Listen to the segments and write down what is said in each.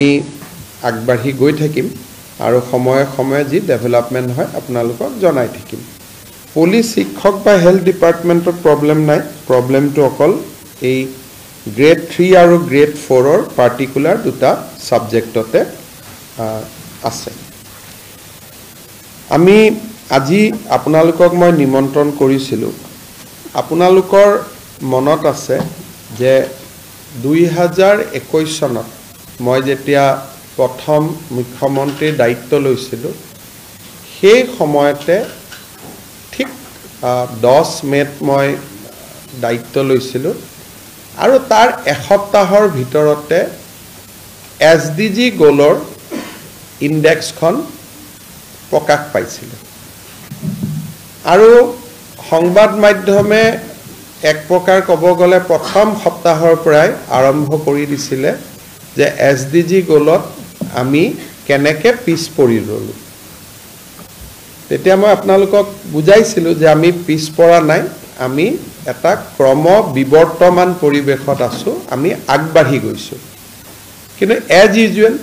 আমি আগবাঢ়ি গৈ থাকিম আৰু সময়ে সময়ে যি ডেভেলপমেণ্ট হয়, আপোনালোকক জনাই থাকিম। পুলিচ, শিক্ষক বা হেল্থ ডিপাৰ্টমেণ্টত প্ৰব্লেম নাই। প্ৰব্লেমটো অকল এই গ্ৰেড 3 আৰু গ্ৰেড 4ৰ পাৰ্টিকুলাৰ দুটা ছাবজেক্টতে আছে। আমি আজি আপোনালোকক মই নিমন্ত্ৰণ কৰিছিলোঁ, আপোনালোকৰ মনত আছে যে 2021 চনত মই যেতিয়া প্ৰথম মুখ্যমন্ত্ৰীৰ দায়িত্ব লৈছিলোঁ, সেই সময়তে ঠিক 10 মে'ত মই দায়িত্ব লৈছিলোঁ আৰু তাৰ এসপ্তাহৰ ভিতৰতে এছডিজি গ'লৰ ইণ্ডেক্সখন প্ৰকাশ পাইছিলে আৰু সংবাদ মাধ্যমে এক প্ৰকাৰ ক'ব গ'লে প্ৰথম সপ্তাহৰ পৰাই আৰম্ভ কৰি দিছিলে যে এছডিজি গ'লত আমি কেনেকৈ পিছ পৰি ৰ'লোঁ। তেতিয়া মই আপোনালোকক বুজাইছিলোঁ যে আমি পিছ পৰা নাই, আমি এটা ক্ৰম বিৱৰ্তমান পৰিৱেশত আছোঁ, আমি আগবাঢ়ি গৈছোঁ। কিন্তু এজ ইউজুৱেল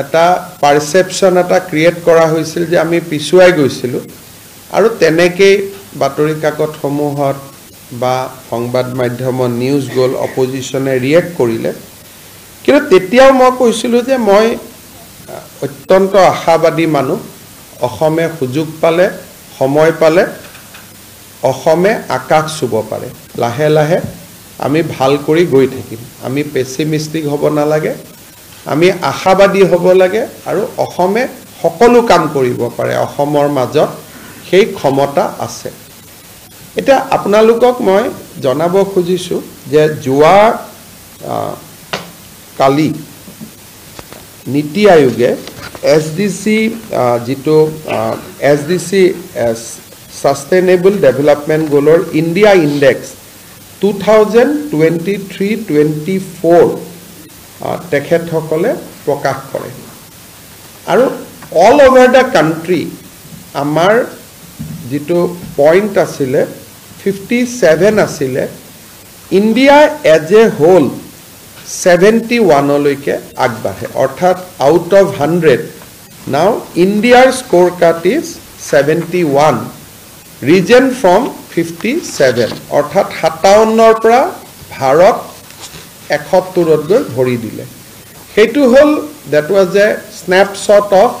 এটা পাৰচেপশ্যন এটা ক্ৰিয়েট কৰা হৈছিল যে আমি পিছুৱাই গৈছিলোঁ আৰু তেনেকেই বাতৰি কাকতসমূহত বা সংবাদ মাধ্যমত নিউজ গ'ল, অপজিশ্যনে ৰিয়েক্ট কৰিলে। কিন্তু তেতিয়াও মই কৈছিলোঁ যে মই অত্যন্ত আশাবাদী মানুহ, অসমে সুযোগ পালে, সময় পালে অসমে আকাশ চুব পাৰে। লাহে লাহে আমি ভাল কৰি গৈ থাকিম। আমি পেচিমিষ্টিক হ'ব নালাগে, আমি আশাবাদী হ'ব লাগে আৰু অসমে সকলো কাম কৰিব পাৰে, অসমৰ মাজত সেই ক্ষমতা আছে। এতিয়া আপোনালোকক মই জনাব খুজিছোঁ যে যোৱা কালি নীতি আয়োগে এছডিচি, যিটো এছডিচি ছাষ্টেইনেবল ডেভেলপমেণ্ট গ'লৰ India Index 2023-24 তেখেতসকলে প্ৰকাশ কৰে আৰু অল অভাৰ the country আমাৰ যিটো পইণ্ট আছিলে, 57 আছিলে, ইণ্ডিয়া এজ এ হোল 71লৈকে আগবাঢ়ে। অৰ্থাৎ আউট অফ 100 নাও ইণ্ডিয়াৰ score card is 71, risen from 57। অৰ্থাৎ 57ৰ পৰা ভাৰত 71ত গৈ ভৰি দিলে। সেইটো হ'ল, that was a snapshot of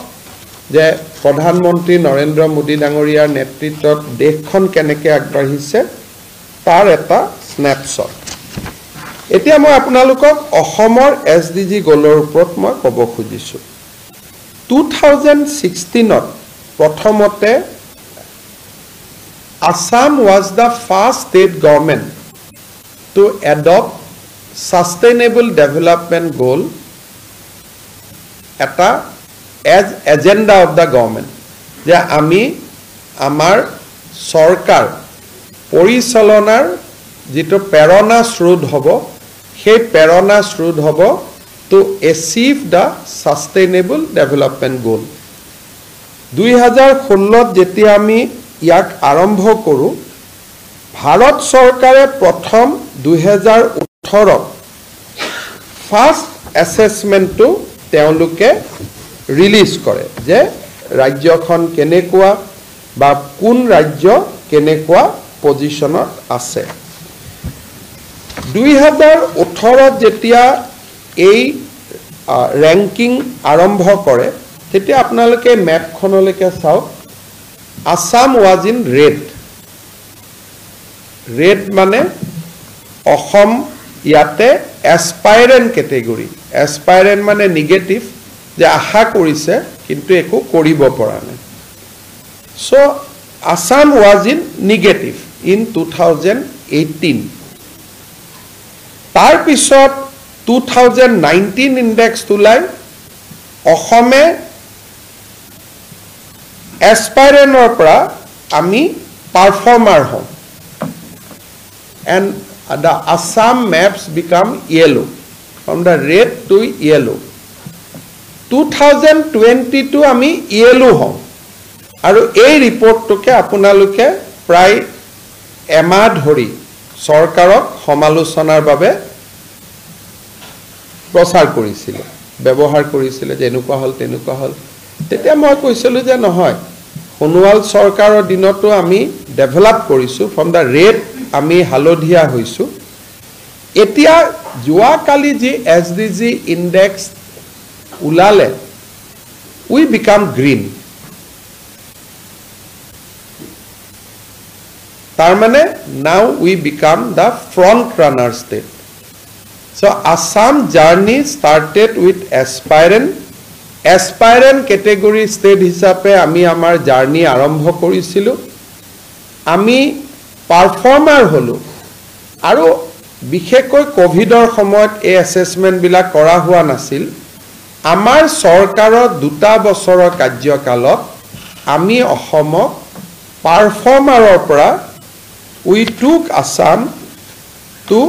যে প্ৰধানমন্ত্ৰী নৰেন্দ্ৰ মোদী ডাঙৰীয়াৰ নেতৃত্বত দেশখন কেনেকৈ আগবাঢ়িছে, তাৰ এটা স্নেপশ্বট। এতিয়া মই আপোনালোকক অসমৰ এছডিজি গ'লৰ ওপৰত মই ক'ব খুজিছোঁ। 2016ত প্ৰথমতে Assam was the first state government to adopt sustainable development goal এটা as agenda of the government, যে আমি আমাৰ চৰকাৰ পৰিচালনাৰ যিটো প্ৰেৰণা স্ৰোত হ'ব, সেই প্ৰেৰণা স্ৰোত হ'ব to achieve the sustainable development goal। 2016ত যেতিয়া আমি ইয়াক আৰম্ভ কৰোঁ, ভাৰত চৰকাৰে প্ৰথম 2018ত ফাৰ্ষ্ট এছেচমেণ্টটো তেওঁলোকে ৰিলিজ কৰে যে ৰাজ্যখন কেনেকুৱা বা কোন ৰাজ্য কেনেকুৱা পজিশ্যনত আছে। 2018ত যেতিয়া এই ৰেংকিং আৰম্ভ কৰে, তেতিয়া আপোনালোকে মেপখনলৈকে চাওক, Assam was in red। Red মানে অসম ইয়াতে এছপাইৰেণ্ট কেটেগৰী। এছপাইৰেণ্ট মানে নিগেটিভ, যে আশা কৰিছে কিন্তু একো কৰিব পৰা নাই। So Assam was in negative in 2018। তাৰপিছত 2019 ইণ্ডেক্স ওলাই, অসমে এছপাইৰেণ্টৰ পৰা আমি পাৰফৰ্মাৰ হওঁ and the Assam maps become yellow, from the red to yellow। 2022 আমি য়েলো হওঁ আৰু এই ৰিপৰ্টটোকে আপোনালোকে প্ৰায় এমাহ ধৰি চৰকাৰক সমালোচনাৰ বাবে প্ৰচাৰ কৰিছিলে। ব্যৱহাৰ কৰিছিলে যে এনেকুৱা হ'ল তেনেকুৱা হ'ল। তেতিয়া মই কৈছিলোঁ যে নহয়, সোণোৱাল চৰকাৰৰ দিনতো আমি ডেভেলপ কৰিছোঁ, ফ্ৰম the red আমি হালধীয়া হৈছোঁ। এতিয়া যোৱাকালি যি এছ ডি জি ইণ্ডেক্স ওলালে, we become green. তাৰমানে now we become the front runner state. So Assam journey started with aspirant. Aspirant category state হিচাপে আমি আমাৰ জাৰ্ণি আৰম্ভ কৰিছিলোঁ, আমি পাৰফৰ্মাৰ হ'লোঁ। আৰু বিশেষকৈ ক'ভিডৰ সময়ত এই এছেছমেণ্টবিলাক কৰা হোৱা নাছিল। আমাৰ চৰকাৰৰ 2টা বছৰৰ কাৰ্যকালত আমি অসমক পাৰফৰ্মাৰৰ পৰা we took Assam to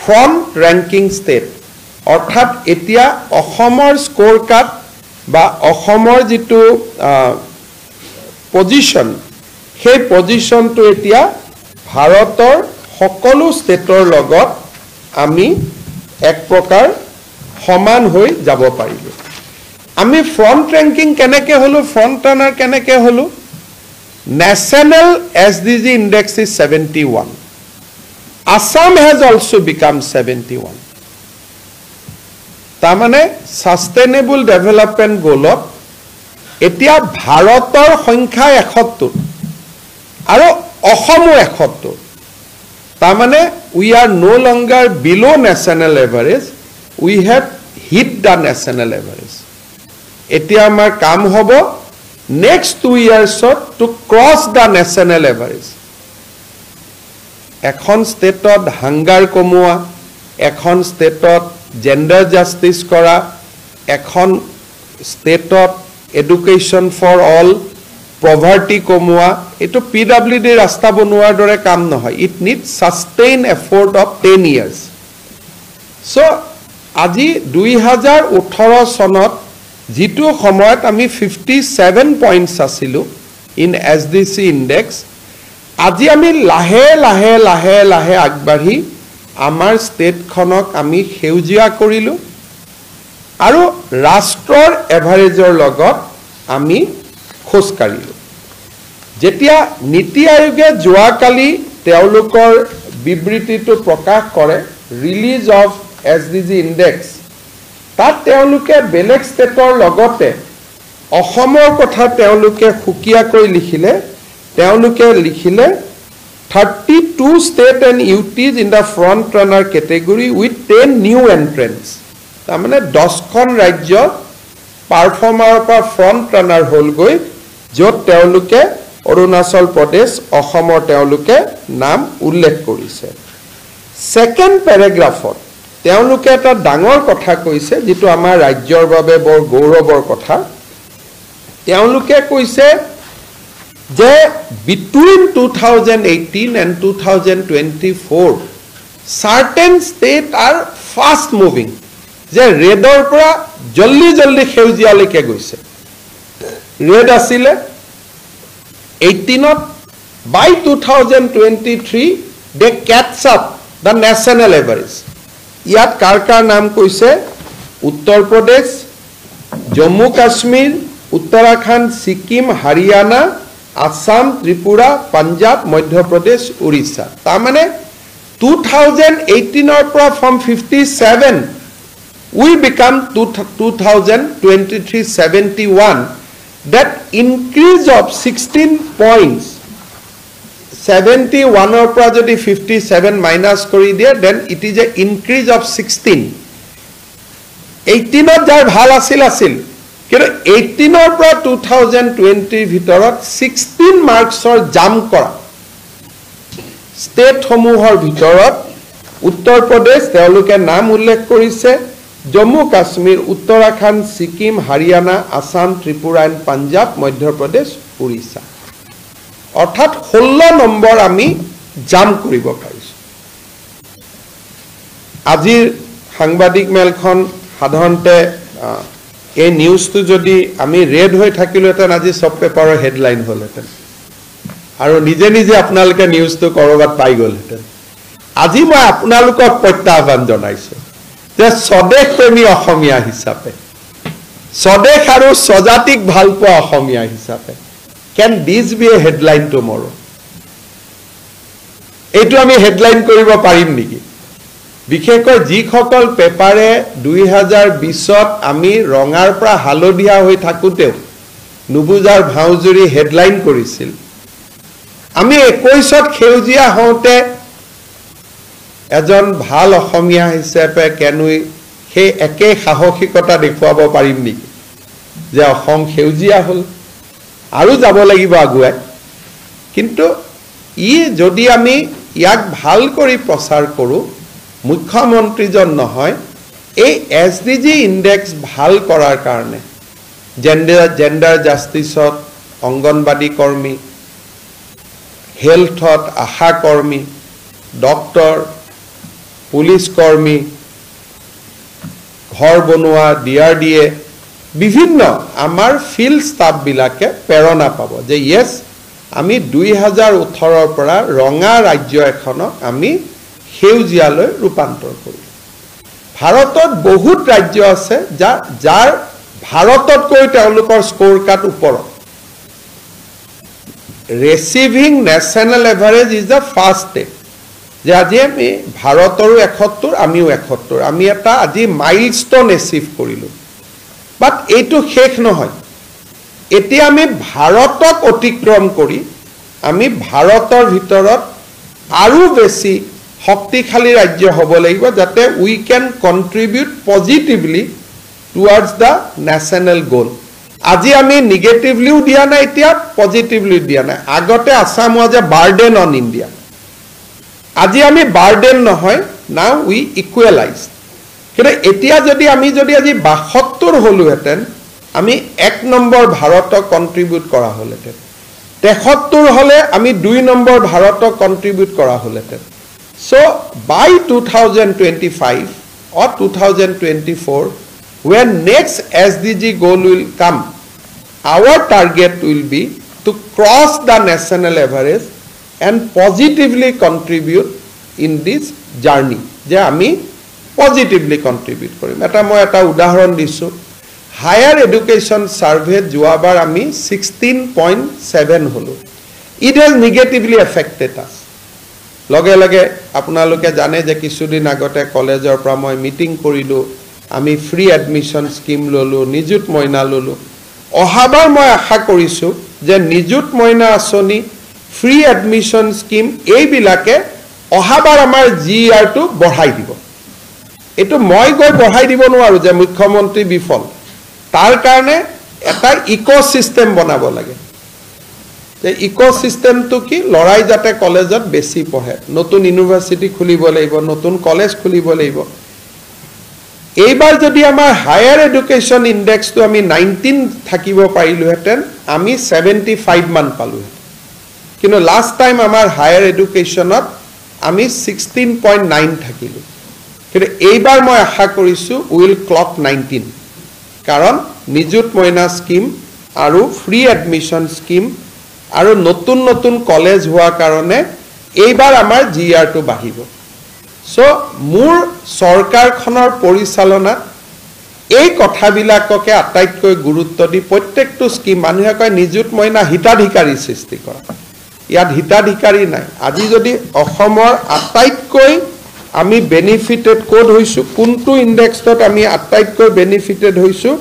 front ranking state. অৰ্থাৎ এতিয়া অসমৰ স্ক'ৰ কাৰ্ড বা অসমৰ যিটো পজিশ্যন, সেই পজিশ্যনটো এতিয়া ভাৰতৰ সকলো ষ্টেটৰ লগত আমি এক প্ৰকাৰ সমান হৈ যাব পাৰিলোঁ। আমি ফ্ৰণ্ট ৰেংকিং কেনেকৈ হ'লোঁ, ফ্ৰণ্ট ৰানাৰ কেনেকৈ হ'লোঁ? National S D G index is 71, Assam has also become 71। তাৰমানে ছাষ্টেইনেবল ডেভেলপমেণ্ট গ'লত এতিয়া ভাৰতৰ সংখ্যা 71 আৰু অসমো 71। তাৰমানে we are no longer below national average, we have hit the national average. এতিয়া আমাৰ কাম হ'ব next 2 ইয়াৰ্ছত to cross the national average. এখন ষ্টেটত হাংগাৰ কমোৱা, এখন ষ্টেটত জেণ্ডাৰ জাষ্টিছ কৰা, এখন ষ্টেটত এডুকেশ্যন ফৰ অল, পভাৰ্টি কমোৱা, এইটো পি ডাব্লিউ ডি ৰাস্তা বনোৱাৰ দৰে কাম নহয়। It need sustain effort of 10 years. So আজি 2018 চনত যিটো সময়ত আমি 57 পইণ্টছ আছিলোঁ in S D C index, আজি আমি লাহে লাহে লাহে লাহে আগবাঢ়ি আমাৰ ষ্টেটখনক আমি সেউজীয়া কৰিলোঁ আৰু ৰাষ্ট্ৰৰ এভাৰেজৰ লগত আমি খোজকাঢ়িলোঁ। যেতিয়া নীতি আয়োগে যোৱাকালি তেওঁলোকৰ বিবৃতিটো প্ৰকাশ কৰে, release of S D G index, তাত তেওঁলোকে বেলেগ ষ্টেটৰ লগতে অসমৰ কথা তেওঁলোকে সুকীয়াকৈ লিখিলে। তেওঁলোকে লিখিলে 32 state and UTs in the front runner category with 10 new entrants. তাৰমানে 10খন ৰাজ্য পাৰফৰ্মাৰৰ পৰা ফ্ৰণ্ট ৰানাৰ হ'লগৈ, য'ত তেওঁলোকে অৰুণাচল প্ৰদেশ, অসমৰ তেওঁলোকে নাম উল্লেখ কৰিছে। ছেকেণ্ড পেৰাগ্ৰাফত তেওঁলোকে এটা ডাঙৰ কথা কৈছে, যিটো আমাৰ ৰাজ্যৰ বাবে বৰ গৌৰৱৰ কথা। তেওঁলোকে কৈছে যে between 2018 and 2024 certain state are fast moving, যে ৰেডৰ পৰা জল্দি জল্দি সেউজীয়ালৈকে গৈছে। ৰেড আছিলে 18ত, by 2023 they catch up the national average. ইয়াত কাৰ কাৰ নাম কৈছে? উত্তৰ প্ৰদেশ, জম্মু কাশ্মীৰ, উত্তৰাখণ্ড, ছিকিম, হাৰিয়ানা, আছাম, ত্ৰিপুৰা, পাঞ্জাৱ, মধ্যপ্ৰদেশ, উৰিষ্যা। তাৰমানে 2018ৰ পৰা from 57 we become 2023 71. That increase of 16 points, 71ৰ পৰা যদি 57 মাইনাছ কৰি দিয়ে, then it is a increase of 16। 18ত যাৰ ভাল আছিল আছিল, কিন্তু 18ৰ পৰা 2020ৰ ভিতৰত 16 মাৰ্কছৰ জাম্প কৰা ষ্টেটসমূহৰ ভিতৰত উত্তৰ প্ৰদেশ তেওঁলোকে নাম উল্লেখ কৰিছে, জম্মু কাশ্মীৰ, উত্তৰাখণ্ড, ছিকিম, হাৰিয়ানা, আছাম, ত্ৰিপুৰা এণ্ড পাঞ্জাৱ, মধ্যপ্ৰদেশ, উৰিষ্যা। অৰ্থাৎ 16 নম্বৰ আমি জাম্প কৰিব পাৰিছোঁ। আজিৰ সাংবাদিক মেলখন সাধাৰণতে এই নিউজটো যদি আমি ৰেড হৈ থাকিলোহেঁতেন, আজি চব পেপাৰৰ হেডলাইন হ'লহেঁতেন আৰু নিজে নিজে আপোনালোকে নিউজটো ক'ৰবাত পাই গ'লহেঁতেন। আজি মই আপোনালোকক প্ৰত্যাহ্বান জনাইছোঁ যে স্বদেশপ্ৰেমী অসমীয়া হিচাপে, স্বদেশ আৰু স্বজাতিক ভাল পোৱা অসমীয়া হিচাপে, can this be a headline tomorrow? এইটো আমি হেডলাইন কৰিব পাৰিম নেকি? বিশেষকৈ যিসকল পেপাৰে 2020ত আমি ৰঙাৰ পৰা হালধীয়া হৈ থাকোঁতেও নুবুজাৰ ভাওজুৰি হেডলাইন কৰিছিল, আমি 21ত সেউজীয়া হওঁতে এজন ভাল অসমীয়া হিচাপে কেনুই সেই একেই সাহসিকতা দেখুৱাব পাৰিম নেকি যে অসম সেউজীয়া হ'ল আৰু যাব লাগিব আগুৱাই? কিন্তু ই যদি আমি ইয়াক ভাল কৰি প্ৰচাৰ কৰোঁ, মুখ্যমন্ত্ৰীজন নহয়, এই SDG index ভাল কৰাৰ কাৰণে জেণ্ডাৰ জাষ্টিছত অংগনবাদী কৰ্মী, হেল্থত আশা কৰ্মী, ডক্তৰ, পুলিচ কৰ্মী, ঘৰ বনোৱা, DRDA, বিভিন্ন আমাৰ ফিল্ড ষ্টাফবিলাকে প্ৰেৰণা পাব যে য়েছ, আমি 2018ৰ পৰা ৰঙা ৰাজ্য এখনক আমি সেউজীয়ালৈ ৰূপান্তৰ কৰিলোঁ। ভাৰতত বহুত ৰাজ্য আছে যাৰ ভাৰততকৈ তেওঁলোকৰ স্ক'ৰ কাৰ্ড ওপৰত। Receiving national average is the first step. যে আজি আমি ভাৰতৰো 71, আমিও 71, আমি এটা আজি মাইলষ্ট'ন এচিভ কৰিলোঁ। বাট এইটো শেষ নহয়। এতিয়া আমি ভাৰতক অতিক্ৰম কৰি আমি ভাৰতৰ ভিতৰত আৰু বেছি শক্তিশালী ৰাজ্য হ'ব লাগিব, যাতে we can contribute positively towards the national goal. আজি আমি নিগেটিভলিও দিয়া নাই, এতিয়া পজিটিভলিও দিয়া নাই। আগতে Assam was a burden on India, আজি আমি বাৰ্ডেন নহয়, নাও উই ইকুৱেলাইজ। কিন্তু এতিয়া যদি আমি আজি 72 হ'লোহেঁতেন, আমি 1 নম্বৰ ভাৰতক কণ্ট্ৰিবিউট কৰা হ'লহেঁতেন। 73 হ'লে আমি 2 নম্বৰ ভাৰতক কণ্ট্ৰিবিউট কৰা হ'লহেঁতেন। So by 2025 or 2024, when next SDG goal will come, our target will be to cross the national average and positively contribute in this journey. যে আমি পজিটিভলি কণ্ট্ৰিবিউট কৰিম। মই এটা উদাহৰণ দিছোঁ। হায়াৰ এডুকেশ্যন ছাৰ্ভেত যোৱাবাৰ আমি 16.7 হ'লোঁ। It has negatively affected us. লগে লগে আপোনালোকে জানে যে কিছুদিন আগতে কলেজৰ পৰা মই মিটিং কৰিলোঁ, আমি ফ্ৰী এডমিশ্যন স্কীম ল'লোঁ, নিযুত মইনা ল'লোঁ। অহাবাৰ মই আশা কৰিছোঁ যে নিযুত মইনা আঁচনি, ফ্ৰী এডমিশ্যন স্কীম, এইবিলাকে অহাবাৰ আমাৰ GERটো বঢ়াই দিব। এইটো মই গৈ বঢ়াই দিব নোৱাৰোঁ যে মুখ্যমন্ত্ৰী বিফল, তাৰ কাৰণে এটা ইক'ছিষ্টেম বনাব লাগে। যে ইক'ছিষ্টেমটো কি, ল'ৰাই যাতে কলেজত বেছি পঢ়ে, নতুন ইউনিভাৰ্চিটি খুলিব লাগিব, নতুন কলেজ খুলিব লাগিব। এইবাৰ যদি আমাৰ হায়াৰ এডুকেশ্যন ইণ্ডেক্সটো আমি 19 থাকিব পাৰিলোহেঁতেন, আমি 75 মান পালোহেঁতেন। কিন্তু লাষ্ট টাইম আমাৰ হায়াৰ এডুকেশ্যনত আমি 16.9 থাকিলোঁ। কিন্তু এইবাৰ মই আশা কৰিছোঁ will clock 19, কাৰণ নিযুত মইনা স্কীম আৰু ফ্ৰী এডমিশ্যন স্কীম আৰু নতুন নতুন কলেজ হোৱাৰ কাৰণে এইবাৰ আমাৰ GERটো বাঢ়িব। চ' মোৰ চৰকাৰখনৰ পৰিচালনাত এই কথাবিলাককে আটাইতকৈ গুৰুত্ব দি প্ৰত্যেকটো স্কীম, মানুহে কয় নিযুত মইনা হিতাধিকাৰী সৃষ্টি কৰা, ইয়াত হিতাধিকাৰী নাই। আজি যদি অসমৰ আটাইতকৈ আমি বেনিফিটেড ক'ত হৈছোঁ, কোনটো ইণ্ডেক্সত আমি আটাইতকৈ বেনিফিটেড হৈছোঁ,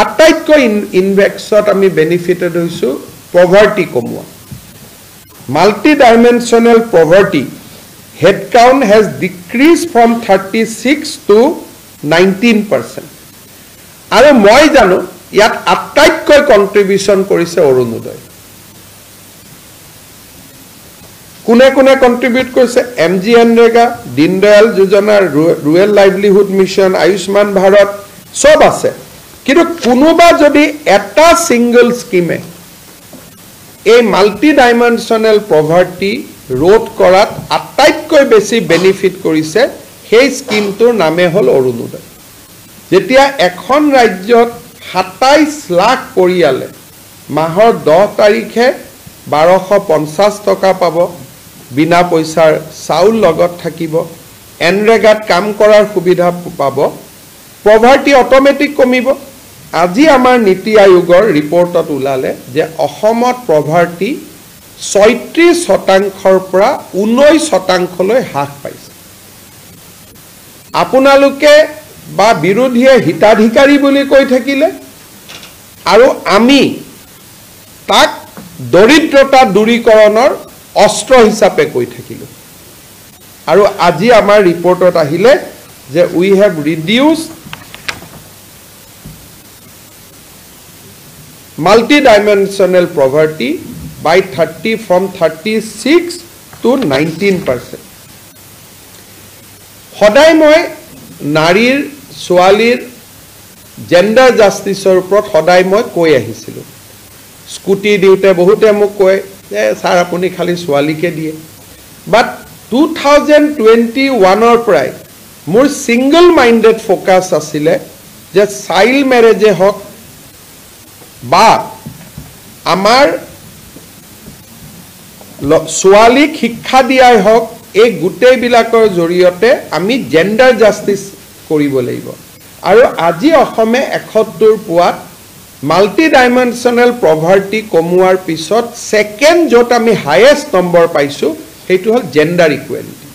আটাইতকৈ ইণ্ডেক্সত আমি বেনিফিটেড হৈছোঁ পভাৰ্টি কমোৱা। Multi dimensional poverty head count has decrease from 36 to 19%। আৰু মই জানো ইয়াত আটাইতকৈ কণ্ট্ৰিবিউশ্যন কৰিছে অৰুণোদয়। কোনে কোনে কণ্ট্ৰিবিউট কৰিছে? MG NREGA, Deendayal Yojana, rural livelihood mission, Ayushman Bharat, চব আছে। কিন্তু কোনোবা যদি এটা ছিংগল স্কীমে এই মাল্টি ডাইমেনশ্যনেল পভাৰ্টি ৰোধ কৰাত আটাইতকৈ বেছি বেনিফিট কৰিছে, সেই স্কীমটোৰ নামে হ'ল অৰুণোদয়। যেতিয়া এখন ৰাজ্যত 27 লাখ পৰিয়ালে মাহৰ 10 তাৰিখে 1250 টকা পাব, বিনা পইচাৰ চাউল লগত থাকিব, এনৰেগাত কাম কৰাৰ সুবিধা পাব, পভাৰ্টি অট'মেটিক কমিব। আজি আমাৰ নীতি আয়োগৰ ৰিপৰ্টত ওলালে যে অসমত পভাৰ্টি 36%ৰ পৰা 19%লৈ হ্ৰাস পাইছে। আপোনালোকে বা বিৰোধীয়ে হিতাধিকাৰী বুলি কৈ থাকিলে আৰু আমি তাক দৰিদ্ৰতা দূৰীকৰণৰ অস্ত্ৰ হিচাপে কৈ থাকিলোঁ। আৰু আজি আমাৰ ৰিপৰ্টত আহিলে যে we have reduce multi dimensional poverty by 30 from 36 to 19%। সদায় মই নাৰীৰ, ছোৱালীৰ জেণ্ডাৰ জাষ্টিছৰ ওপৰত সদায় মই কৈ আহিছিলোঁ। স্কুটি দিওঁতে বহুতে মোক কয় যে ছাৰ আপুনি খালি ছোৱালীকে দিয়ে, বাট 2021ৰ পৰাই মোৰ ছিংগল মাইণ্ডেড ফ'কাছ আছিলে যে চাইল্ড মেৰেজে হওক বা আমাৰ ছোৱালীক শিক্ষা দিয়াই হওক, এই গোটেইবিলাকৰ জৰিয়তে আমি জেণ্ডাৰ জাষ্টিছ কৰিব লাগিব। আৰু আজি অসমে 71 পোৱাত মাল্টি ডাইমেনশ্যনেল পভাৰ্টি কমোৱাৰ পিছত ছেকেণ্ড য'ত আমি হায়েষ্ট নম্বৰ পাইছোঁ সেইটো হ'ল জেণ্ডাৰ ইকুৱেলিটি,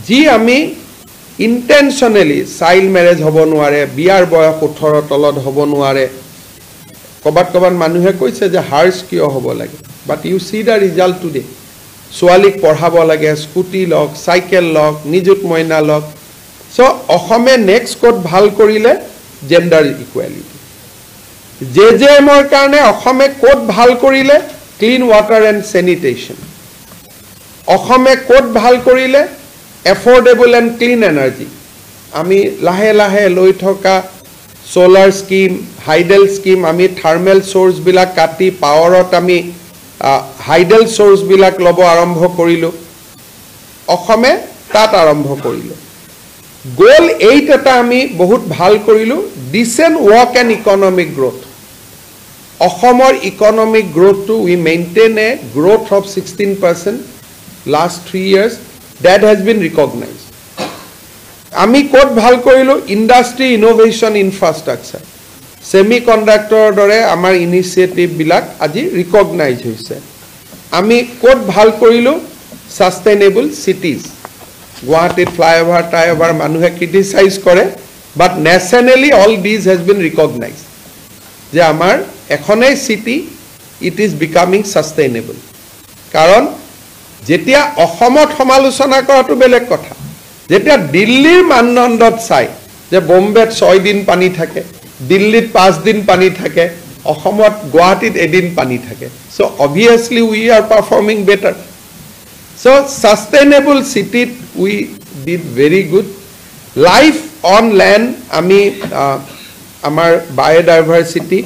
যি আমি ইণ্টেনশ্যনেলি চাইল্ড মেৰেজ হ'ব নোৱাৰে, বিয়াৰ বয়স 18 তলত হ'ব নোৱাৰে। ক'ৰবাত ক'ৰবাত মানুহে কৈছে যে হাৰ্ছ কিয় হ'ব লাগে, but you see the result today. ছোৱালীক পঢ়াব লাগে, স্কুটি লওক, চাইকেল লওক, নিযুত মইনা লওক। চ' অসমে নেক্সট ক'ত ভাল কৰিলে? Gender equality. J J এমৰ কাৰণে অসমে ক'ত ভাল কৰিলে? Clean water and sanitation. অসমে ক'ত ভাল কৰিলে? Affordable and clean energy. আমি লাহে লাহে লৈ থকা ছ'লাৰ স্কীম, হাইডেল স্কীম, আমি থাৰ্মেল চ'ৰ্চবিলাক কাটি পাৱাৰত আমি হাইডেল চ'ৰ্চবিলাক ল'ব আৰম্ভ কৰিলোঁ, অসমে তাত আৰম্ভ কৰিলোঁ। গ'ল 8 এটা আমি বহুত ভাল কৰিলোঁ, decent work and economic growth. অসমৰ economic গ্ৰ'থটো we maintain a growth of 16% last 3 years, that has been recognise. আমি ক'ত ভাল কৰিলোঁ? ইণ্ডাষ্ট্ৰি, ইন'ভেশ্যন, ইনফ্ৰাষ্ট্ৰাকচাৰ, ছেমি কণ্ডাক্টৰৰ দৰে আমাৰ ইনিচিয়েটিভবিলাক আজি ৰিকগনাইজ হৈছে। আমি ক'ত ভাল কৰিলোঁ? Sustainable cities. গুৱাহাটীত ফ্লাইঅভাৰ ট্ৰাইঅভাৰ মানুহে ক্ৰিটিচাইজ কৰে, but nationally all these has been recognise যে আমাৰ এখনেই city, it is becoming sustainable. কাৰণ যেতিয়া অসমত সমালোচনা কৰাটো বেলেগ কথা, যেতিয়া দিল্লীৰ মানদণ্ডত চাই যে বম্বেত 6 দিন পানী থাকে, দিল্লীত 5 দিন পানী থাকে, অসমত গুৱাহাটীত এদিন পানী থাকে, so obviously we are performing better. So sustainable চিটিত we did very good. Life on land, আমি আমাৰ বায়'ডাইভাৰ্চিটি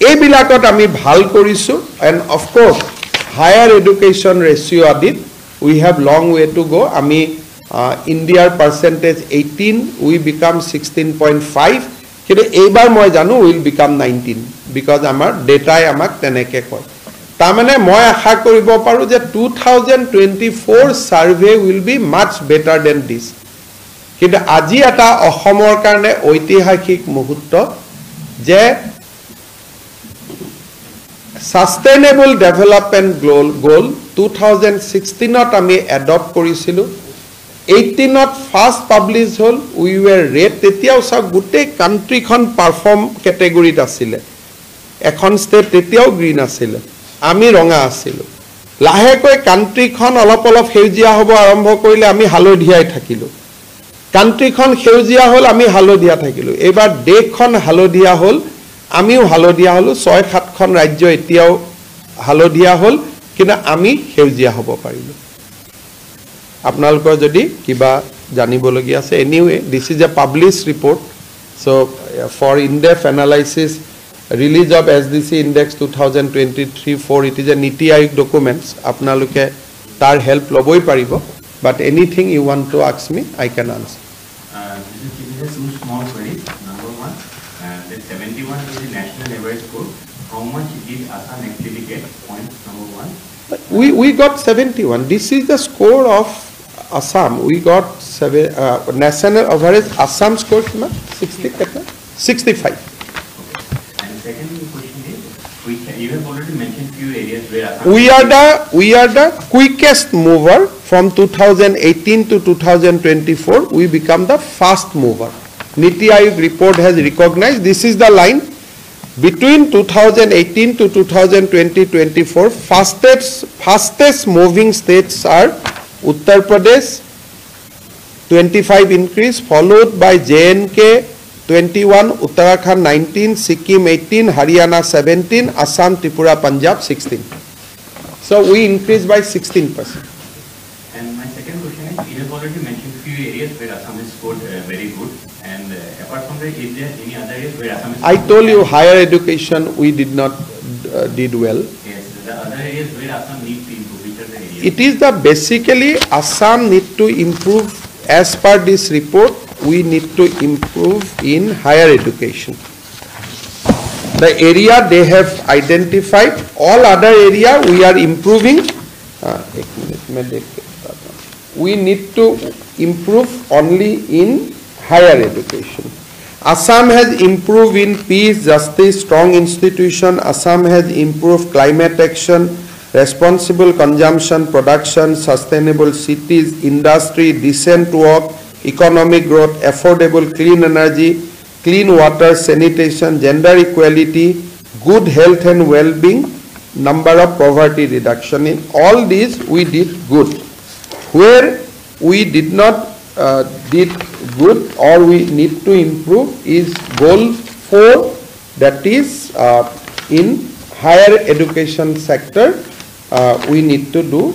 এইবিলাকত আমি ভাল কৰিছোঁ। And of course higher education ratio আদিত we have long way to go. আমি ইণ্ডিয়াৰ পাৰ্চেণ্টেজ 18, we become 16.5, কিন্তু এইবাৰ মই জানো will become 19, because আমাৰ ডেটাই আমাক তেনেকৈ কয়। তাৰমানে মই আশা কৰিব পাৰোঁ যে 2024 survey will be much better than this. কিন্তু আজি এটা অসমৰ কাৰণে ঐতিহাসিক মুহূৰ্ত যে ছাষ্টেইনেবল ডেভেলপমেণ্ট গ'ল 2016ত আমি এডপ্ট কৰিছিলোঁ, 18ত ফাৰ্ষ্ট পাব্লিছ হ'ল, we ৱেৰ ৰেড। তেতিয়াও চাওক গোটেই কাণ্ট্ৰিখন পাৰফৰ্ম কেটেগৰীত আছিলে, এখন ষ্টেট তেতিয়াও গ্ৰীণ আছিলে, আমি ৰঙা আছিলোঁ। লাহেকৈ কাণ্ট্ৰিখন অলপ অলপ সেউজীয়া হ'ব আৰম্ভ কৰিলে, আমি হালধীয়াই থাকিলোঁ। কাণ্ট্ৰিখন সেউজীয়া হ'ল, আমি হালধীয়া থাকিলোঁ। এইবাৰ দেশখন হালধীয়া হ'ল, আমিও হালধীয়া হ'লোঁ। 6-7খন ৰাজ্য এতিয়াও হালধীয়া হ'ল, কিন্তু আমি সেউজীয়া হ'ব পাৰিলোঁ। আপোনালোকৰ যদি কিবা জানিবলগীয়া আছে, anyway this is a publish report, so for in depth analysis release of SDG index 2023-4, it is a NITI Aayog documents, আপোনালোকে তাৰ হেল্প ল'বই পাৰিব। But anything you want to ask me, I can answer. Two small queries. Number one, the 71 is the national average score. How much did Assam actually get? Point number one. We got 71. This is the score of Assam. We got seven, national average Assam score কিমান? 60 কেইটা? 65. And second question is, you have already mentioned few areas where Assam We are the quickest mover. From 2018 to 2024, we become the fast mover. Niti Aayog report has recognized this is the line between 2018 to 2020-24. Fastest moving states are Uttar Pradesh, 25 increase, followed by J&K 21, Uttarakhand 19, Sikkim 18, Haryana 17, Assam, Tripura, Punjab 16. So we increased by 16%. And my second question is, you have already mentioned few areas where Assam has scored very good. And apart from that, is there any other areas where Assam is I told you, higher education we did not did well. Yes, the other areas where Assam needs to improve, which are the areas? It is the basically Assam need to improve. As per this report, we need to improve in higher education. The area they have identified, all other area we are improving. एक minute, मैं देख के बताता हूँ. We need to improve only in higher education. Assam has improved in peace, justice, strong institution. Assam has improved climate action, responsible consumption, production, sustainable cities, industry, decent work, economic growth, affordable clean energy, clean water, sanitation, gender equality, good health and well-being, number of poverty reduction. In all these, we did good. Where we did not did good or we need to improve is goal 4, that is in higher education sector, we need to do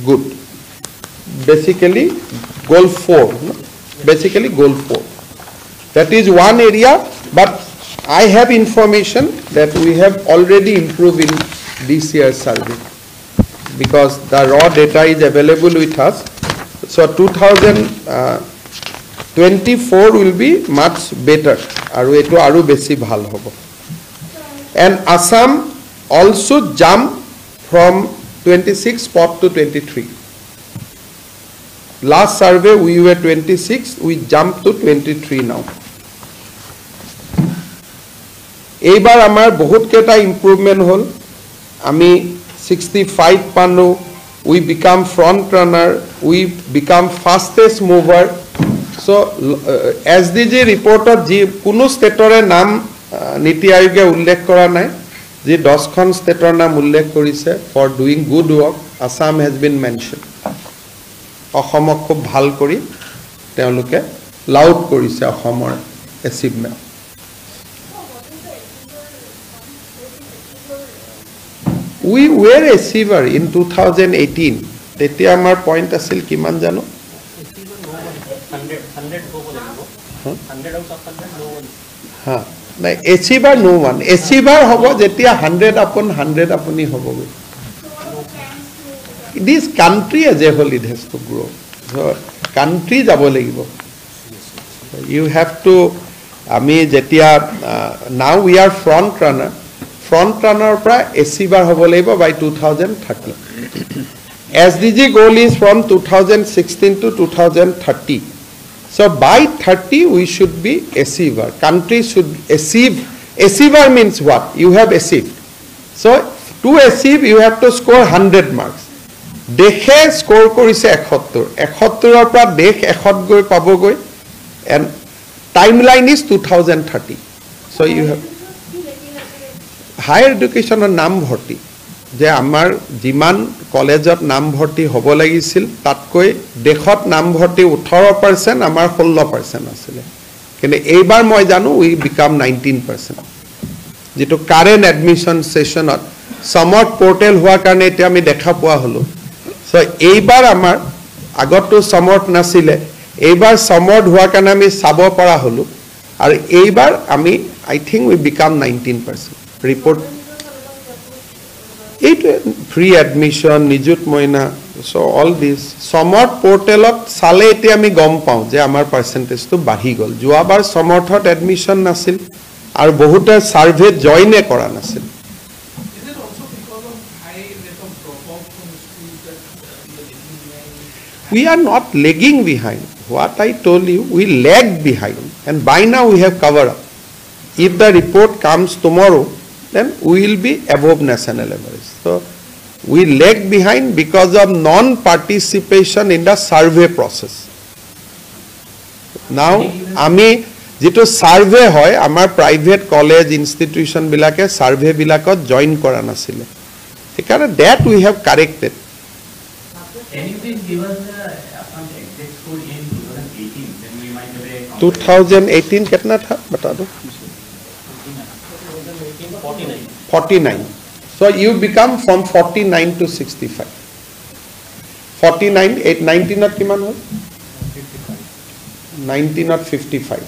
good. Basically goal 4, no? Basically goal 4. That is one area, but I have information that we have already improved in this year's survey because the raw data is available with us. So 2024 will be much better. আৰু এইটো আৰু বেছি ভাল হ'ব। And Assam also jump from 26 spot to 23. Last survey we were 26, we jumped to 23 now. এইবাৰ আমাৰ বহুতকেইটা improvement হ'ল। আমি 65 পালোঁ, we become front runner, we become fastest mover. So SDG ৰিপৰ্টত যি কোনো ষ্টেটৰে নাম নীতি আয়োগে উল্লেখ কৰা নাই, যি 10খন ষ্টেটৰ নাম উল্লেখ কৰিছে for doing good work, Assam has been mention. অসমক খুব ভাল কৰি তেওঁলোকে লাউড কৰিছে অসমৰ achievement. We were achiever in 2018. তেতিয়া আমাৰ পইণ্ট আছিল কিমান জানো? 100 হ'ব লাগিব। 100 out of 100, no one. হা, নাই, এচিভাৰ ন' ওৱান। এচিভাৰ হ'ব যেতিয়া 100 আপন 100 আপুনি হ'বগৈ। This country as a whole, it has to grow. Country যাব লাগিব, you have to. আমি যেতিয়া now we are front runner, front ৰানাৰৰ পৰা এচিভাৰ হ'ব লাগিব by 2030. SDG goal is from 2016 to 2030. So by 30 we should be achiever. Country should achieve. Achiever means what? You have achieved. So to achieve, you have to score 100 marks. দেশে score কৰিছে 71, 71ৰ পৰা দেশ 100ত গৈ পাবগৈ, and time line is 2030. So you have higher এডুকেশ্যনৰ নামভৰ্তি যে আমাৰ যিমান কলেজত নামভৰ্তি হ'ব লাগিছিল, তাতকৈ দেশত নামভৰ্তি 18%, আমাৰ 16% আছিলে। কিন্তু এইবাৰ মই জানো উই বিকাম 19%। যিটো কাৰেণ্ট এডমিশ্যন ছেশ্যনত সমৰ্থ পৰ্টেল হোৱাৰ কাৰণে এতিয়া আমি দেখা পোৱা হ'লোঁ। চ' এইবাৰ আমাৰ আগততো সমৰ্থ নাছিলে, এইবাৰ সমৰ্থ হোৱাৰ কাৰণে আমি চাব পৰা হ'লোঁ আৰু এইবাৰ আমি I think we become 19% report. এইটোৱে ফ্ৰী এডমিশ্যন, নিযুত মইনা, চ' অল দিছ। সমৰ্থ পৰ্টেলত চালে এতিয়া আমি গম পাওঁ যে আমাৰ পাৰ্চেণ্টেজটো বাঢ়ি গ'ল। যোৱাবাৰ সমৰ্থত এডমিশ্যন নাছিল আৰু বহুতে ছাৰ্ভেত জইনে কৰা নাছিল। Is it also because of high rate of We are not lagging behind. What I told you, we lag behind, and by now we have cover up. If the report comes tomorrow, then we will be above national average. So we lag behind because of non-participation in the survey process. Now, আমি যিটো survey হয়, আমাৰ private college ইনষ্টিটিউশ্যনবিলাকে ছাৰ্ভেবিলাকত join কৰা নাছিলে, সেইকাৰণে that we have corrected. Can you please give us the Assam's exact score in 2018? Then we might have a 2018 कितना था, बता दो। 49. 49. So you become from 49 to 65. 49, 8, 19 ত কিমান হ'ল? 19 ত 55.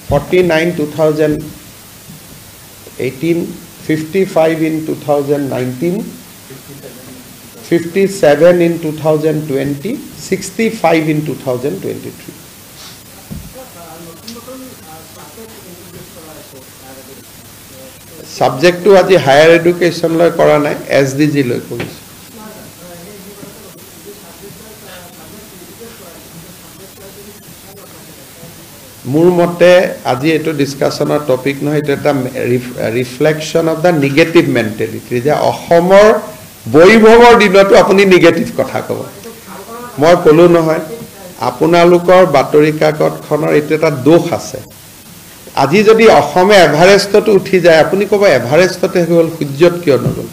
49 2018, 55 in 2019, 57 in 2020, 65 in 2023. ছাবজেক্টটো আজি হায়াৰ এডুকেশ্যন লৈ কৰা নাই, এছ ডি জি লৈ কৰিছোঁ। মোৰ মতে আজি এইটো ডিছকাশ্যনৰ টপিক নহয়, এইটো এটা reflection of the negative mentality, যে অসমৰ বৈভৱৰ দিনতো আপুনি নিগেটিভ কথা ক'ব। মই ক'লোঁ নহয়, আপোনালোকৰ বাতৰি কাকতখনৰ এইটো এটা দোষ আছে। আজি যদি অসমে এভাৰেষ্টত উঠি যায়, আপুনি ক'ব এভাৰেষ্টতে গ'ল, সূৰ্যত কিয় নগ'ল?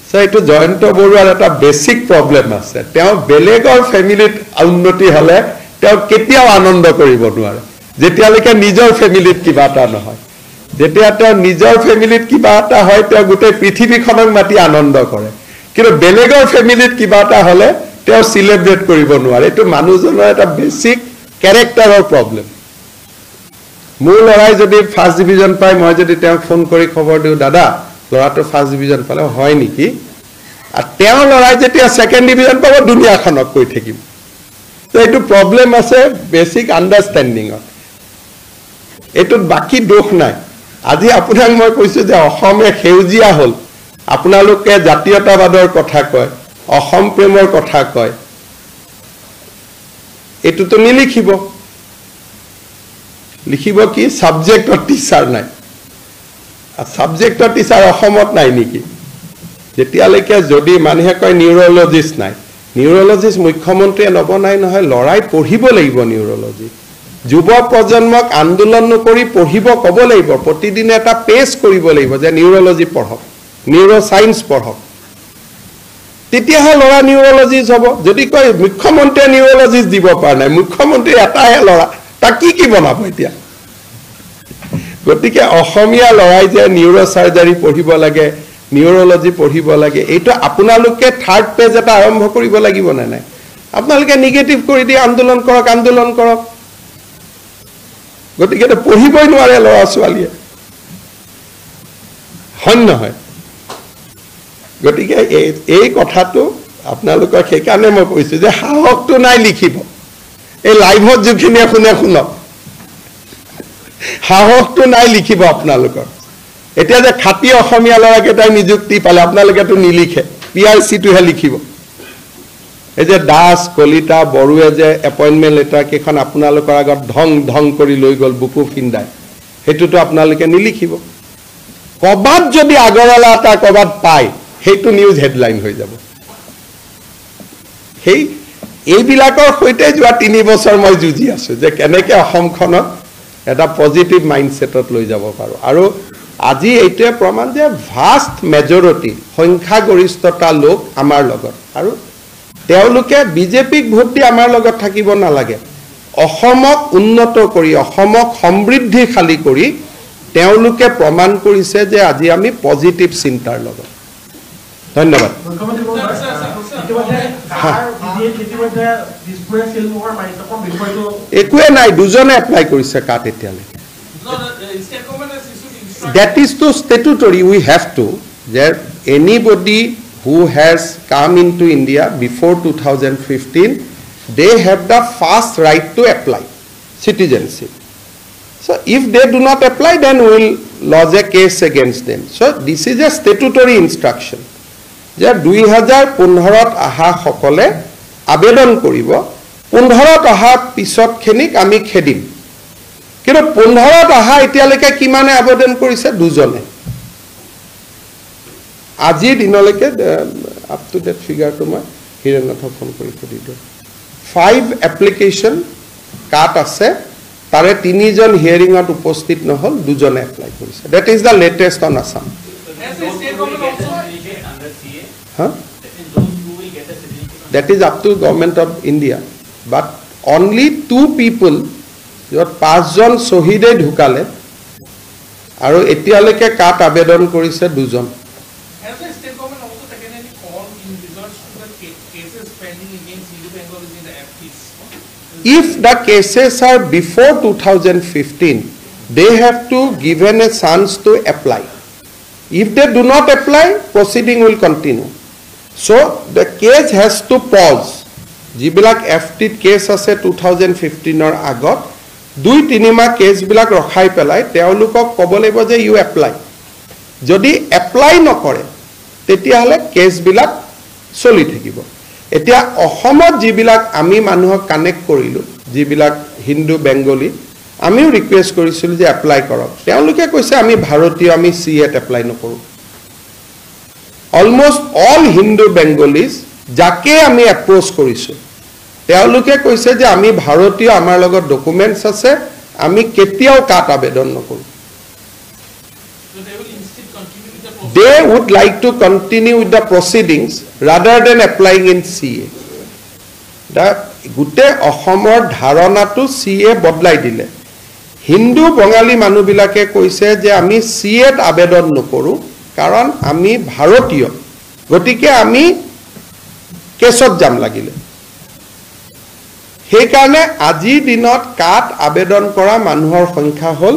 চ' এইটো জয়ন্ত বৰুৱাৰ এটা বেছিক প্ৰব্লেম আছে। তেওঁ বেলেগৰ ফেমিলিত উন্নতি হ'লে তেওঁ কেতিয়াও আনন্দ কৰিব নোৱাৰে, যেতিয়ালৈকে নিজৰ ফেমিলিত কিবা এটা নহয়। যেতিয়া তেওঁ নিজৰ ফেমিলিত কিবা এটা হয়, তেওঁ গোটেই পৃথিৱীখনক মাতি আনন্দ কৰে, কিন্তু বেলেগৰ ফেমিলিত কিবা এটা হ'লে তেওঁ চিলেব্ৰেট কৰিব নোৱাৰে। এইটো মানুহজনৰ এটা বেছিক কেৰেক্টাৰৰ প্ৰব্লেম। মোৰ ল'ৰাই যদি ফাৰ্ষ্ট ডিভিজন পায়, মই যদি তেওঁক ফোন কৰি খবৰ দিওঁ, দাদা ল'ৰাটো ফাৰ্ষ্ট ডিভিজন পালে, হয় নেকি? আৰু তেওঁৰ ল'ৰাই যেতিয়া ছেকেণ্ড ডিভিজন পাব, দুনীয়াখনক কৈ থাকিম। তো এইটো প্ৰব্লেম আছে বেছিক আণ্ডাৰষ্টেণ্ডিঙত, এইটোত বাকী দোষ নাই। আজি আপোনাক মই কৈছোঁ যে অসমে সেউজীয়া হ'ল, আপোনালোকে জাতীয়তাবাদৰ কথা কয়, অসম প্ৰেমৰ কথা কয়, এইটোতো নিলিখিব। লিখিব কি? ছাবজেক্টৰ টিচাৰ নাই। ছাবজেক্টৰ টিচাৰ অসমত নাই নেকি? যেতিয়ালৈকে যদি মানুহে কয় নিউৰলজিষ্ট নাই, নিউৰলজিষ্ট মুখ্যমন্ত্ৰীয়ে নবনাই নহয়, ল'ৰাই পঢ়িব লাগিব নিউৰলজি। যুৱ প্ৰজন্মক আন্দোলন নকৰি পঢ়িব ক'ব লাগিব, প্ৰতিদিনে এটা পেজ কৰিব লাগিব যে নিউৰলজি পঢ়ক, নিউৰ' চায়েন্স পঢ়ক, তেতিয়াহে ল'ৰা নিউৰলজিষ্ট হ'ব। যদি কয় মুখ্যমন্ত্ৰীয়ে নিউৰলজিষ্ট দিব পৰা নাই, মুখ্যমন্ত্ৰী এটাহে ল'ৰা, তাক কি কি বনাব এতিয়া? গতিকে অসমীয়া ল'ৰাই যে নিউৰ' চাৰ্জাৰী পঢ়িব লাগে, নিউৰলজি পঢ়িব লাগে, এইটো আপোনালোকে থাৰ্ড পেজ এটা আৰম্ভ কৰিব লাগিব নে নাই? আপোনালোকে নিগেটিভ কৰি দি আন্দোলন কৰক, আন্দোলন কৰক, গতিকে পঢ়িবই নোৱাৰে ল'ৰা ছোৱালীয়ে, হয় নহয়? গতিকে এই কথাটো আপোনালোকৰ সেইকাৰণে মই কৈছোঁ যে সাহসটো নাই লিখিব। এই লাইভত যিখিনিয়ে শুনে শুনক, সাহসটো নাই লিখিব আপোনালোকৰ। এতিয়া যে খাটি অসমীয়া ল'ৰাকেইটাই নিযুক্তি পালে, আপোনালোকেতো নিলিখে, পি আৰ চিটোহে লিখিব। এই যে দাস কলিতা বড়োৱে যে এপইণ্টমেণ্ট লেটাৰ কেইখন আপোনালোকৰ আগত ঢং ঢং কৰি লৈ গ'ল বুকু ফিন্দাই, সেইটোতো আপোনালোকে নিলিখিব। ক'ৰবাত যদি আগৰৱালা এটা ক'ৰবাত পায়, সেইটো নিউজ হেডলাইন হৈ যাব। সেই এইবিলাকৰ সৈতে যোৱা 3 বছৰ মই যুঁজি আছোঁ যে কেনেকৈ অসমখনক এটা পজিটিভ মাইণ্ডছেটত লৈ যাব পাৰোঁ। আৰু আজি এইটোৱে প্ৰমাণ যে ভাষ্ট মেজৰিটি, সংখ্যাগৰিষ্ঠতা লোক আমাৰ লগত, আৰু তেওঁলোকে বিজেপিক ভোট দি আমাৰ লগত থাকিব নালাগে। অসমক উন্নত কৰি, অসমক সমৃদ্ধিশালী কৰি তেওঁলোকে প্ৰমাণ কৰিছে যে আজি আমি পজিটিভ চিন্তাৰ লগত। ধন্যবাদ। একোৱে নাই, দুজনে এপ্লাই কৰিছে কাট এতিয়ালৈকে। That is to statutory, we have to, যে anybody who has come into India before 2015, they have the first right to apply citizenship. So if they do not apply, then we will lodge a case against them. So this is a statutory instruction. যে 2015 অহাসকলে আবেদন কৰিব, 15ত অহা পিছতখিনিক আমি খেদিম। কিন্তু 15ত অহা এতিয়ালৈকে কিমানে আবেদন কৰিছে? দুজনে। আজিৰ দিনলৈকে আপ টু ডেট ফিগাৰটো মই হীৰেণনাথক ফোন কৰি সুধি দিওঁ। 5 এপ্লিকেশ্যন কাত আছে, তাৰে 3জন হিয়াৰিঙত উপস্থিত নহ'ল, 2জনে এপ্লাই কৰিছে। That is the latest on Assam. হা, that is up to government of India, but only 2 people, য'ত 5জন শ্বহীদে ঢুকালে আৰু এতিয়ালৈকে কাত আবেদন কৰিছে 2জন। If the cases are before 2015, they have to given a chance to apply. If they do not apply, proceeding will continue. So the case has to pause. যিবিলাক F টিত cash আছে 2015ৰ আগত, 2-3 মাহ কেছবিলাক ৰখাই পেলাই তেওঁলোকক ক'ব লাগিব যে ইউ এপ্লাই। যদি এপ্লাই নকৰে তেতিয়াহ'লে কেছবিলাক চলি থাকিব। এতিয়া অসমত যিবিলাক আমি মানুহক কানেক্ট কৰিলোঁ, যিবিলাক হিন্দু বেংগলী, আমিও ৰিকুৱেষ্ট কৰিছিলোঁ যে এপ্লাই কৰক। তেওঁলোকে কৈছে আমি ভাৰতীয়, আমি চি এত এপ্লাই নকৰোঁ। অলমষ্ট অল হিন্দু বেংগলীজ যাকে আমি এপ্ৰ'চ কৰিছোঁ, তেওঁলোকে কৈছে যে আমি ভাৰতীয়, আমাৰ লগত ডকুমেণ্টছ আছে, আমি কেতিয়াও কাত আবেদন নকৰোঁ। They would like to continue with the proceedings rather than applying in CA. গোটেই অসমৰ ধাৰণাটো CA বদলাই দিলে। হিন্দু বঙালী মানুহবিলাকে কৈছে যে আমি CAত আবেদন নকৰোঁ কাৰণ আমি ভাৰতীয়, গতিকে আমি কেছত যাম লাগিলে। সেইকাৰণে আজিৰ দিনত কাত আবেদন কৰা মানুহৰ সংখ্যা হ'ল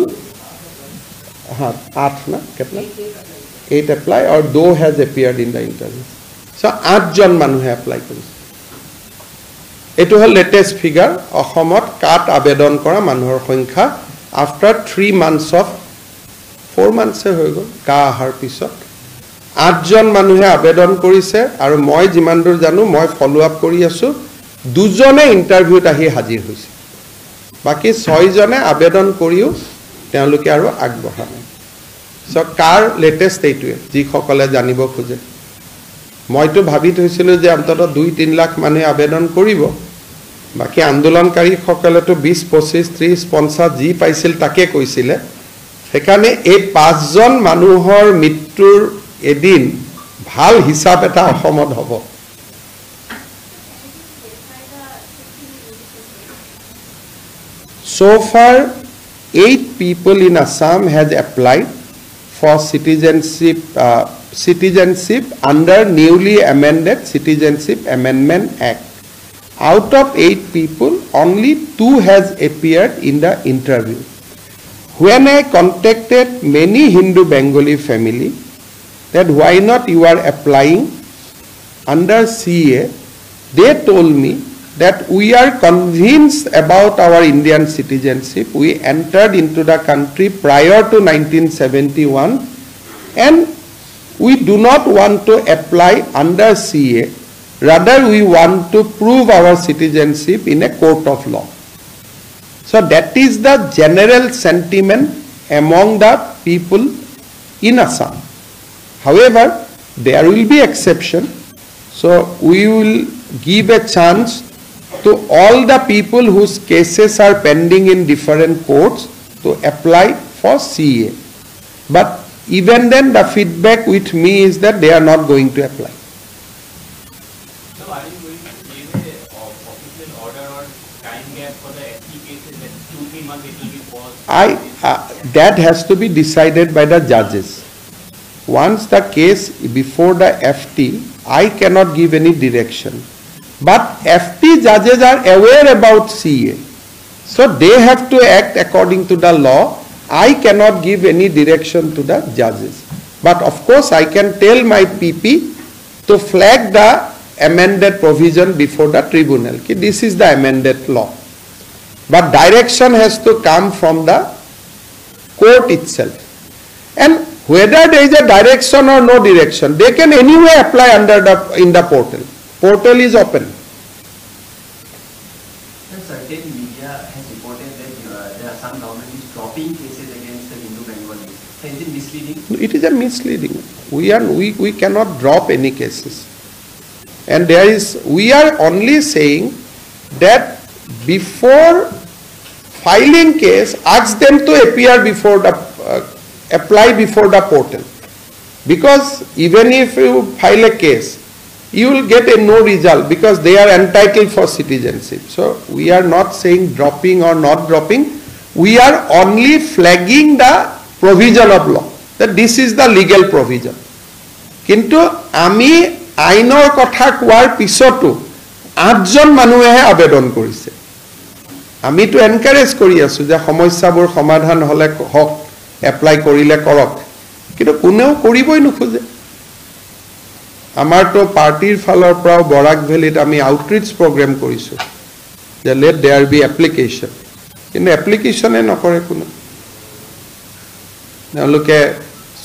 8 না কেইটা? 8 apply or 2 has appeared in the interview. So 8জন মানুহে এপ্লাই কৰিছে। এইটো হ'ল লেটেষ্ট ফিগাৰ অসমত কাত আবেদন কৰা মানুহৰ সংখ্যা আফটাৰ 3 months of 4 months হৈ গ'ল কা অহাৰ পিছত 8জন মানুহে আবেদন কৰিছে। আৰু মই যিমান দূৰ জানো, মই ফ'ল' আপ কৰি আছোঁ, 2জনে ইণ্টাৰভিউত আহি হাজিৰ হৈছে, বাকী 6জনে আবেদন কৰিও তেওঁলোকে আৰু আগবঢ়া নাই। চ' কাৰ লেটেষ্ট এইটোৱে, যিসকলে জানিব খোজে। মইতো ভাবি থৈছিলোঁ যে অন্ততঃ 2-3 লাখ মানুহে আবেদন কৰিব, বাকী আন্দোলনকাৰীসকলেতো 20, 25, 30, 50 যি পাইছিল তাকে কৈছিলে। সেইকাৰণে এই 5জন মানুহৰ মৃত্যুৰ এদিন ভাল হিচাপ এটা অসমত হ'ব। So far, 8 people in Assam has applied for citizenship under newly amended Citizenship Amendment Act. Out of 8 people, only 2 has appeared in the interview. When I contacted many Hindu Bengali family that why not you are applying under CA, they told me that we are convinced about our Indian citizenship. We entered into the country prior to 1971 and we do not want to apply under CA. Rather, we want to prove our citizenship in a court of law. So that is the general sentiment among the people in Assam. However, there will be exception. So we will give a chance to all the people whose cases are pending in different courts to apply for CA. But even then, the feedback with me is that they are not going to apply. So are you going to give a official order or time gap for the SC cases that 2-3 months it will be paused? That has to be decided by the judges. Once the case before the FT, I cannot give any direction. But FT judges are aware about CA. So they have to act according to the law. I cannot give any direction to the judges. But of course, I can tell my PP to flag the amended provision before the tribunal. Ki this is the amended law. But direction has to come from the court itself. And whether there is a direction or no direction, they can anyway apply under the in the portal. Portal is open. that the Assam government is dropping cases against the Hindu Bengalis. So is it misleading? It is a misleading. We cannot drop any cases. And we are only saying that before filing case, ask them to appear before the, apply before the portal. Because even if you file a case, you will get a no result because they are entitled for citizenship. So we are not saying dropping or not dropping. We are only flagging the provision of law, that this is the legal provision. কিন্তু আমি আইনৰ কথা কোৱাৰ পিছতো আঠজন মানুহেহে আবেদন কৰিছে। আমিতো এনকাৰেজ কৰি আছোঁ যে সমস্যাবোৰ সমাধান হ'লে হওক, এপ্লাই কৰিলে কৰক, কিন্তু কোনেও কৰিবই নোখোজে। আমাৰতো পাৰ্টীৰ ফালৰ পৰাও বৰাক ভেলীত আমি আউটৰিচ প্ৰগ্ৰেম কৰিছোঁ যে let there be application, কিন্তু এপ্লিকেশ্যনে নকৰে কোনো। তেওঁলোকে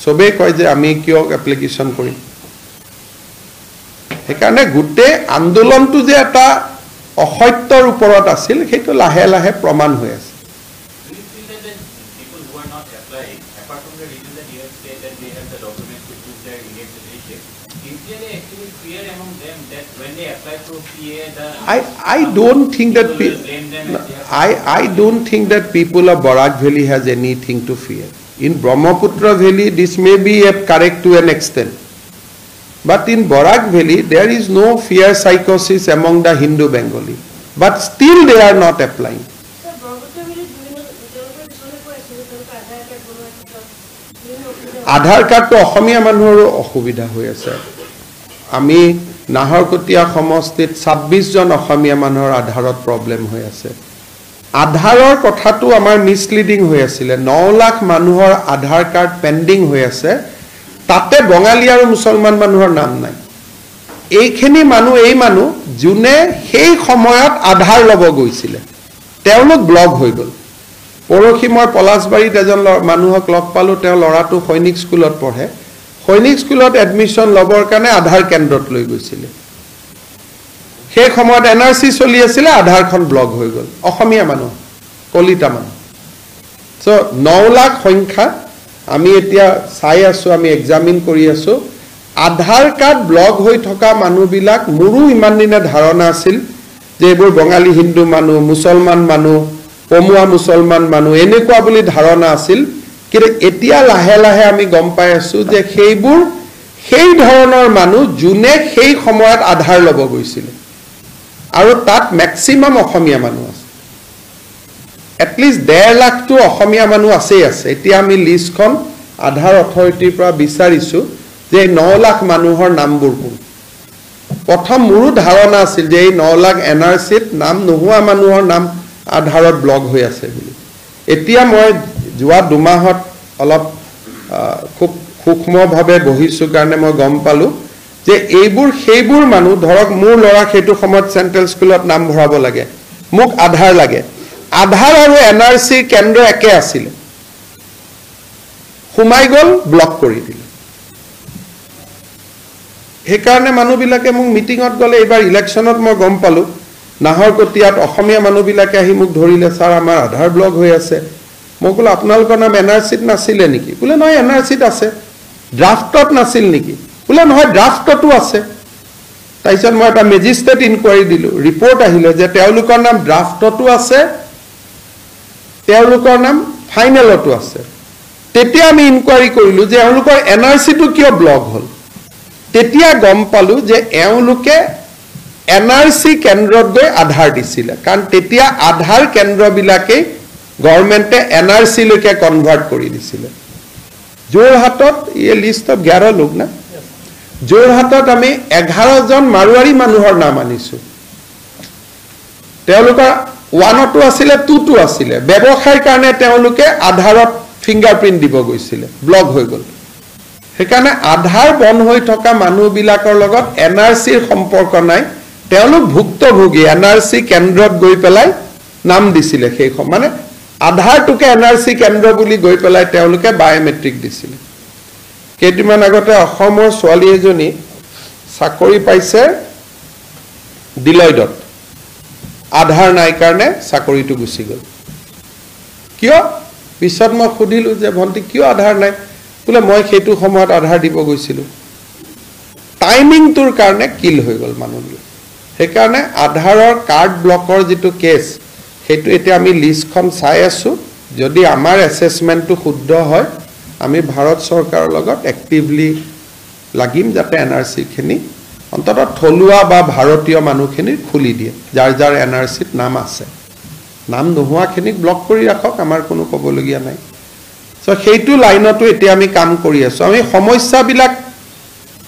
চবেই কয় যে আমি কিয় এপ্লিকেশ্যন কৰিম। সেইকাৰণে গোটেই আন্দোলনটো যে এটা অসত্যৰ ওপৰত আছিল, সেইটো লাহে লাহে প্ৰমাণ হৈ আছে। Do you feel that the people who are not applying, apart from the reason that you have said that they have the documents to prove their Indian citizenship, is there actually fear among them that when they apply through CAA, the I don't think that people will blame them and they have I don't think that people of Barak Valley has anything to fear. In Brahmaputra Valley, this may be a correct to an extent. But in Barak Valley, there is no fear psychosis among the Hindu Bengali. But still they are not applying. Sir, Brahmaputra ভেলীত বিভিন্ন তেওঁলোকৰ কিছুমানে কৈ আছে যে তেওঁলোকৰ আধাৰ card বনোৱাৰ ক্ষেত্ৰত বিভিন্ন অসুবিধা। আধাৰ কাৰ্ডটো অসমীয়া মানুহৰো অসুবিধা হৈ আছে। আমি নাহৰকটীয়া সমষ্টিত 26জন অসমীয়া মানুহৰ আধাৰত প্ৰব্লেম হৈ আছে। আধাৰৰ কথাটো আমাৰ মিছলিডিং হৈ আছিলে। 9 লাখ মানুহৰ আধাৰ কাৰ্ড পেণ্ডিং হৈ আছে, তাতে বঙালী আৰু মুছলমান মানুহৰ নাম নাই। এইখিনি মানুহ, এই মানুহ যোনে সেই সময়ত আধাৰ ল'ব গৈছিলে, তেওঁলোক ব্লক হৈ গ'ল। পৰহি মই পলাশবাৰীত এজন মানুহক লগ পালোঁ। তেওঁ ল'ৰাটো সৈনিক স্কুলত পঢ়ে। সৈনিক স্কুলত এডমিশ্যন ল'বৰ কাৰণে আধাৰ কেন্দ্ৰত লৈ গৈছিলে। সেই সময়ত এনআৰচি চলি আছিলে, আধাৰখন ব্লক হৈ গ'ল। অসমীয়া মানুহ, কলিতা মানুহ। চ' 9 লাখ সংখ্যা আমি এতিয়া চাই আছোঁ, আমি এক্সামিন কৰি আছোঁ। আধাৰ কাৰ্ড ব্লক হৈ থকা মানুহবিলাক, মোৰো ইমান দিনে ধাৰণা আছিল যে এইবোৰ বঙালী হিন্দু মানুহ, মুছলমান মানুহ, পমুৱা মুছলমান মানুহ, এনেকুৱা বুলি ধাৰণা আছিল। কিন্তু এতিয়া লাহে লাহে আমি গম পাই আছোঁ যে সেইবোৰ সেই ধৰণৰ মানুহ যোনে সেই সময়ত আধাৰ ল'ব গৈছিলে আৰু তাত মেক্সিমাম অসমীয়া মানুহ আছে। এটলিষ্ট 1.5 লাখটো অসমীয়া মানুহ আছেই আছে। এতিয়া আমি লিষ্টখন আধাৰ অথৰিটিৰ পৰা বিচাৰিছোঁ যে এই 9 লাখ মানুহৰ নামবোৰ কোন। প্ৰথম মোৰো ধাৰণা আছিল যে এই 9 লাখ এনআৰচিত নাম নোহোৱা মানুহৰ নাম আধাৰত ব্লক হৈ আছে বুলি। এতিয়া মই যোৱা 2 মাহত অলপ খুব সূক্ষ্মভাৱে বহিছোঁ কাৰণে মই গম পালোঁ যে এইবোৰ সেইবোৰ মানুহ। ধৰক মোৰ ল'ৰা সেইটো সময়ত চেণ্ট্ৰেল স্কুলত নাম ভৰাব লাগে, মোক আধাৰ লাগে। আধাৰ আৰু এনআৰচিৰ কেন্দ্ৰ একে আছিলে, সোমাই গ'ল, ব্লক কৰি দিলে। সেইকাৰণে মানুহবিলাকে মোক মিটিঙত গ'লে, এইবাৰ ইলেকশ্যনত মই গম পালোঁ, নাহৰকটীয়াত অসমীয়া মানুহবিলাকে আহি মোক ধৰিলে, "ছাৰ, আমাৰ আধাৰ ব্লক হৈ আছে।" মই ক'লো, "আপোনালোকৰ নাম এনআৰচিত নাছিলে নেকি?" বোলে, "নহয়, এনআৰচিত আছে।" "ড্ৰাফ্টত নাছিল নেকি?" বোলে, "নহয়, ড্ৰাফ্টতো আছে।" তাৰপিছত মই এটা মেজিষ্ট্ৰেট ইনকুৱাৰী দিলোঁ। ৰিপৰ্ট আহিলে যে তেওঁলোকৰ নাম ড্ৰাফ্টতো আছে, তেওঁলোকৰ নাম ফাইনেলতো আছে। তেতিয়া আমি ইনকুৱাৰী কৰিলোঁ যে এওঁলোকৰ এনআৰচিটো কিয় ব্লক হ'ল। তেতিয়া গম পালোঁ যে এওঁলোকে এনআৰচি কেন্দ্ৰত গৈ আধাৰ দিছিলে, কাৰণ তেতিয়া আধাৰ কেন্দ্ৰবিলাকেই গভৰ্ণমেণ্টে এনআৰচিলৈকে কনভাৰ্ট কৰি দিছিলে। যোৰহাটত এই লিষ্ট অফ 11 লোক না, যোৰহাটত আমি 11জন মাৰোৱাৰী মানুহৰ নাম আনিছোঁ। তেওঁলোকৰ ওৱানতো আছিলে, টুতো আছিলে। ব্যৱসায়ৰ কাৰণে তেওঁলোকে আধাৰত ফিংগাৰ প্ৰিণ্ট দিব গৈছিলে, ব্লক হৈ গ'ল। সেইকাৰণে আধাৰ বন্ধ হৈ থকা মানুহবিলাকৰ লগত এনআৰচিৰ সম্পৰ্ক নাই। তেওঁলোক ভুক্তভোগী, এনআৰচি কেন্দ্ৰত গৈ পেলাই নাম দিছিলে। সেই মানে আধাৰটোকে এনআৰচি কেন্দ্ৰ বুলি গৈ পেলাই তেওঁলোকে বায়'মেট্ৰিক দিছিলে। কেইদিনমান আগতে অসমৰ ছোৱালী এজনী চাকৰি পাইছে ডিলয়ডত, আধাৰ নাই কাৰণে চাকৰিটো গুচি গ'ল। কিয়? পিছত মই সুধিলোঁ যে ভণ্টি কিয় আধাৰ নাই? বোলে মই সেইটো সময়ত আধাৰ দিব গৈছিলোঁ। টাইমিংটোৰ কাৰণে কিল হৈ গ'ল মানুহবিলাক। সেইকাৰণে আধাৰৰ কাৰ্ড ব্লকৰ যিটো কেছ, সেইটো এতিয়া আমি লিষ্টখন চাই আছোঁ। যদি আমাৰ এছেছমেণ্টটো শুদ্ধ হয়, আমি ভাৰত চৰকাৰৰ লগত এক্টিভলি লাগিম যাতে এন আৰ চিখিনি অন্ততঃ থলুৱা বা ভাৰতীয় মানুহখিনিৰ খুলি দিয়ে, যাৰ যাৰ এন আৰ চিত নাম আছে। নাম নোহোৱাখিনিক ব্লক কৰি ৰাখক, আমাৰ কোনো ক'বলগীয়া নাই। চ' সেইটো লাইনতো এতিয়া আমি কাম কৰি আছোঁ। আমি সমস্যাবিলাক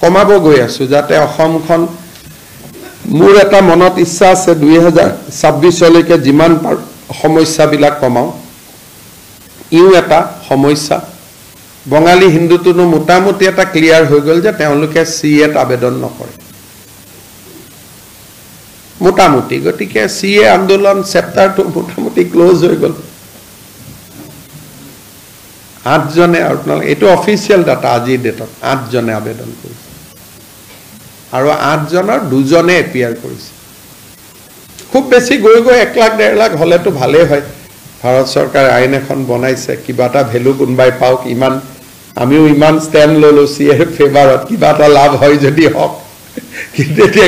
কমাব গৈ আছোঁ যাতে অসমখন, মোৰ এটা মনত ইচ্ছা আছে 2026লৈকে যিমান পাৰোঁ সমস্যাবিলাক কমাওঁ। ইও এটা সমস্যা। বঙালী হিন্দুটোনো মোটামুটি এটা ক্লিয়াৰ হৈ গ'ল যে তেওঁলোকে চি এত আবেদন নকৰে মোটামুটি। গতিকে চি এ আন্দোলন চেপ্টাৰটো মোটামুটি ক্ল'জ হৈ গ'ল। 8জনে, আপোনালোক এইটো অফিচিয়েল ডাটা, আজিৰ ডেটত 8জনে আবেদন কৰিছে আৰু 8জনৰ 2জনে এপিয়াৰ কৰিছে। খুব বেছি গৈ গৈ 1 লাখ 1.5 লাখ হ'লেতো ভালেই হয়। ভাৰত চৰকাৰে আইন এখন বনাইছে, কিবা এটা ভেলু কোনোবাই পাওক। ইমান আমিও ইমান ষ্টেণ্ড ল'লোঁ চি এৰ ফেভাৰত, কিবা এটা লাভ হয় যদি হওক, কিন্তু এতিয়া